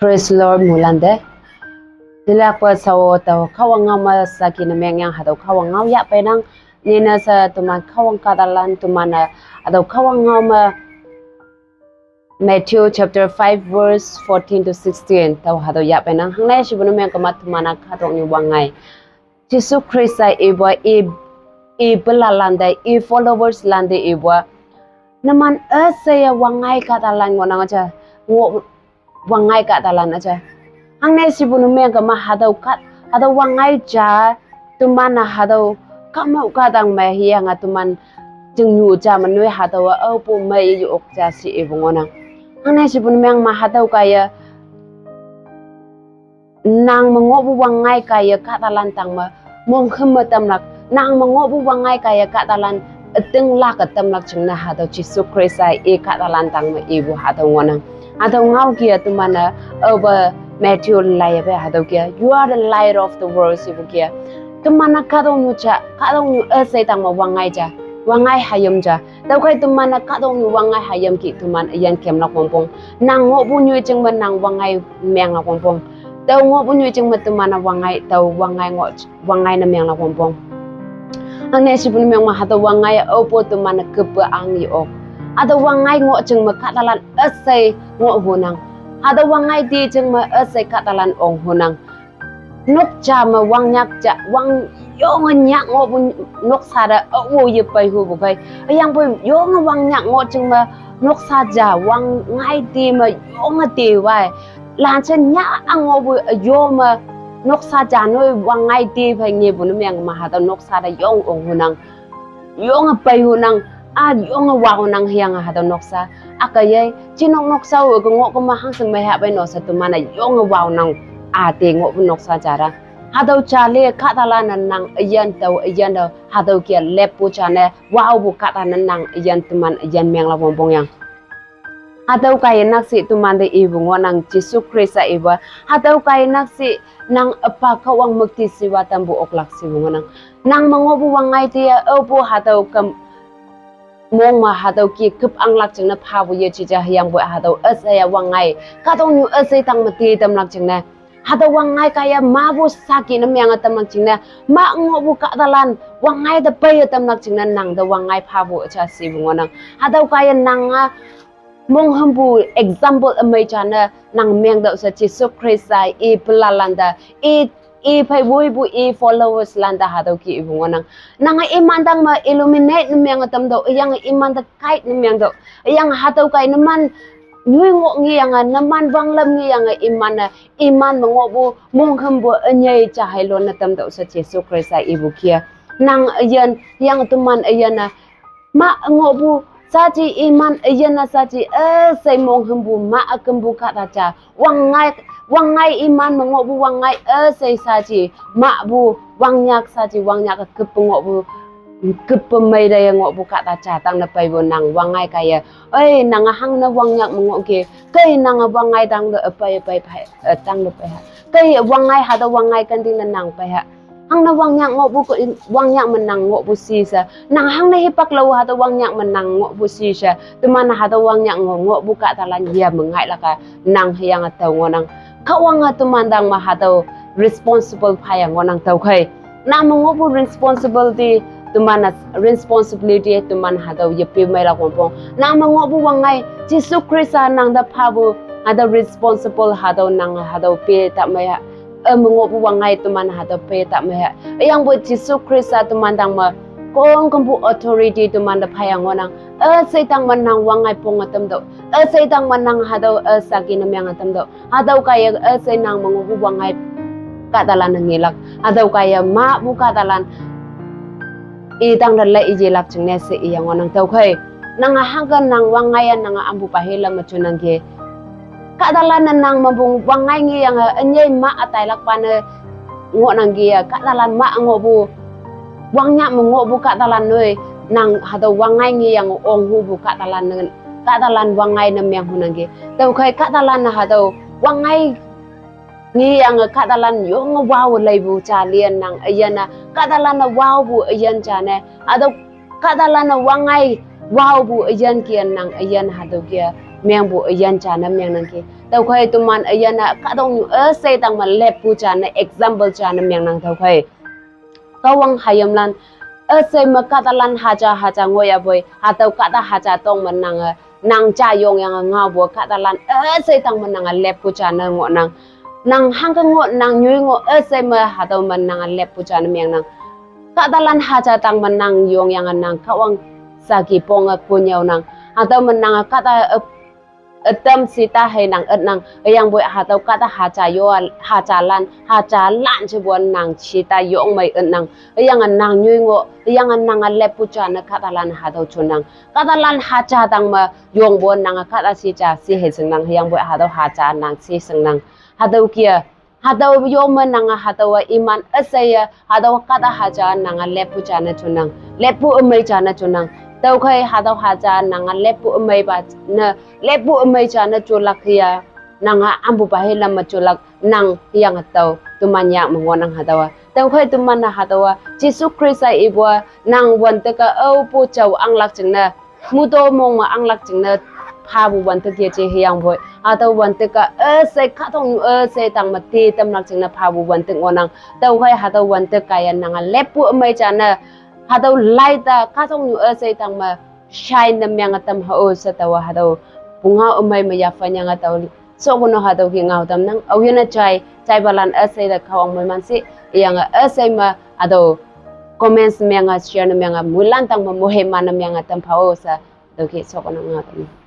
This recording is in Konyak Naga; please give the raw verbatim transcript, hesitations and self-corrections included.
Praise Lord, mulande. Dilak pa sao tau kawang ngau ma saki na mengyang hatau kawang ngau ya penang. Nina sa tuman kawang katalan tuman na hatau kawang ngau ma Matthew chapter five verse fourteen to sixteen. Tau hatau ya penang. Hangne shibunu meng kama tuman na katok ni wangai. Jisu Krista ibua i, i belalande, i followers lande ibua. Naman ese ya wangai katalan ngonang aja. Ngo wangai katalan aja. Hangne shibunu meng kama hatau kat, hatau wangai ja, tuman na hatau kama katang ma hiya nga tuman jengyu ja menui hatau au pu mai yu ok ja si ibu ngonang. Hangne shibunu meng ma hatau kaya nang mengobu wangai kaya katalan tang ma mong hem ma tamlak. Nang mengobu wangai kaya katalan eting lak tamlak chengna hatau Jisu Krista i katalan tang ma ibu hatau ngonang. Hatau ngau kia tuman na oba Matthew lai ya pe hatau kia. You are the light of the world sibu kia. Tuman na katong nyu cha, katong nyu esai tang ma wangai ja, wangai hayam ja. Tau kai tuman na katong nyu wangai hayam ki tuman iyan kem lak wongpong. Nang ngobu nyu cheng ma nang wangai meng lak wongpong. Tau ngobu nyu cheng ma tuman na wangai, tau wangai ngo, wangai na meng lak wongpong. Hangne shibunu meng ma hatau wangai opo tuman na kepe ang yi ok. Hatau wangai ngo cheng ma katalan esai ngo hunang. Hatau wangai di cheng ma esai katalan ong hunang. Nok ja ma wangnyak ja, wang yong nyak ngobu nok sada awo ye pai hu bu kai. Yang pu yong wangnyak ngo cheng ma nok sa ja wangai di ma yong di wai. Lan chen nya ang ngobu yo ma nok sa ja noi wangai di pai nge bu na meng ma hatau nok sada yong ong hunang. Yong a pai hunang, a yong a wa hunang hiang a hatau noksa. Aka yai, chi nok noksa u ke ngok ke ma hang se mai ha bai noksa tuman a yong a wa hunang a te ngok bu noksa jara. Hatau cha le katalan na nang ayan tau ayan tau hatau kia lep pu cha ne wa bu katalan na nang ayan tuman ayan meng lak wongpong yang. Hatau kaya naksi tuman de ibu ngonang Jisu Krista ibu. Hatau kaya naksi nang apa kawang mukti siwa tambu oklak sibu ngonang. Nang mengobu wangai tia obu hatau kem mong ma hatau ki kep anglak cheng na pha bu ye chija hiang bu hatau esai ya wangai. Katong nyu esai tang mati tamlak cheng na. Hatau wangai kaya ma bu saki na meng tamlak cheng na. Ma ngobu katalan wangai da pai tamlak cheng na nang da wangai pha bu cha sibu ngonang. Hatau kaya nang a mong hem bu example amai cha na nang meng dau sa Jisu Krista i pelalanda i, i pai woi bu i followers landa hatau ki ibu ngonang. Nang a iman dang ma illuminate na meng tam dau, yang iman da kait na meng dau, yang hatau kai naman nyui ngok ngi yang a naman wanglam ngi yang a iman na iman mengobu mong hem bu anyai cha hai lon na tam dau sa Jisu Krista ibu kia. Nang ayan yang tuman ayan na ma ngobu saji iman ayan na saji esai mong hem bu ma akem bu kata cha. Wangai, wangai iman mengobu wangai esai saji ma bu wangnyak saji wangnyak kep ngobu kep mai da ya ngobu kata cha tang na pai bu nang wangai kaya. Oi, nang hang na wangnyak mengok ke. Kai nang wangai tang da apai apai pai, eh, tang da pai ha. Kai wangai hatau wangai kan ding na nang pai ha. Hang na wangnyak ngobu ko, wangnyak menang ngobu si sa. Nang hang na hipak lau hatau wangnyak menang ngobu si sa. Tuman hatau wangnyak ngo, ngobu katalan ya mengai laka nang hiang atau ngonang. Kawang a tuman dang ma hatau responsible paya ngonang tau kai. Nang mengobu responsibility tuman na responsibility tuman hatau ye pi mai lak wongpong. Nang mengobu wangai Jisu Krista nang da pha bu hatau responsible hatau nang hatau pi ta mai ha. E mengobu wangai tuman hatau pe ta me ha. Yang bu Jisu Krista tuman dang ma kong kembu authority tuman da phaya ngonang. E sei tang ma nang wangai pong atam dau. E sei tang ma nang hatau e saki na meng atam dau. Hatau kaya e sei nang mengobu wangai katalan ngilak. Hatau kaya ma bu katalan i tang da lai i jilak cheng ne se i yang ngonang tau kai. Nang a hang ka nang wangai a nang a ambu pahe la ma chunang ke. Katalan na nang mabung wangai ngi yang a anyai ma atai lak pa ne ngo nang ke ya. Katalan ma ngo bu wangnyak ma ngo bu katalan noi nang hatau wangai ngi yang ong hu bu katalan ne, katalan wangai na meng hu nang ke. Tau kai katalan na hatau wangai ngi yang katalan yong wow lai bu cha lian nang ayan na katalan na wow bu ayan cha ne. Hatau katalan na wangai wow bu ayan kia nang ayan hatau kia meng bu ayan cha na meng nang ke. Tüokhei teman üyin-e kahtoknyu üshei tangme leppu ja ne example ja ne mengnang tüokhei. Kahwang hayimlan üshei me kahtalan haja haja ngohyapoi, hatüo kahta haja tong me nange, nang ja yongyange ngaopu kahtalan üshei tangme nange leppu ja ne ngohnang. Nang hangke ngoh, nang nyoi ngoh, üshei me hatüo me nange leppu ja ne mengnang. Kahtalan haja tangme nang yongyange nang Kahwang saki ponge konyaonang. Hatüo me nange kahta, eh, ütam shita hei nang ütnang, hüyangpoi hatüo kahta haja yo, hajalan, hajalan jepu nang shita yongmei ütnang, hüyange nang nyoi ngoh, hüyange nange leppu ja ne kahtalan hatüo junnang. Kahtalan haja tangme yongpu nange kahta shi ja shi hei shingnang, hüyangpoi hatüo haja nang shi shingnang. Hatüo kih-e, hatüo yo me nange hatüowa iman üsheiye, hatüo kahta haja nange leppu ja ne junnang, leppu ümei ja ne junnang. Tüokhei hatüo haja nange leppu ümeipa ne, leppu ümei ja ne julak hüya, nange ampupa hei lam me julak nang hüyange tao teman yak me ngohnang hatüowa. Tüokhei teman-e hatüowa Jesu Khrista ipu-a nang wüntek-e aopu jao anglak jingne, muto mong me anglak jingne phapu wüntek yeje hüyangpoi hatüo wüntek-a üshei kahtoknyu üshei tangme te tamlak jingne phapu wüntek ngohnang. Tüokhei hatüo wüntek kaiye nange leppu ümei ja ne, hatüo laita kahtoknyu üshei tangme shine ne menge tam hao she taowa hatüo pungao ümei me yaphan yange tao shokono hatüo ki ngao tamnang. Aoyinne jai, jaipalan üshei te Kahwang moiman shi, hüyange üshei me hatüo comments menge, share ne menge, moilan tangme moheiman ne menge tam phao she tüo ki shokono ngao tamnang.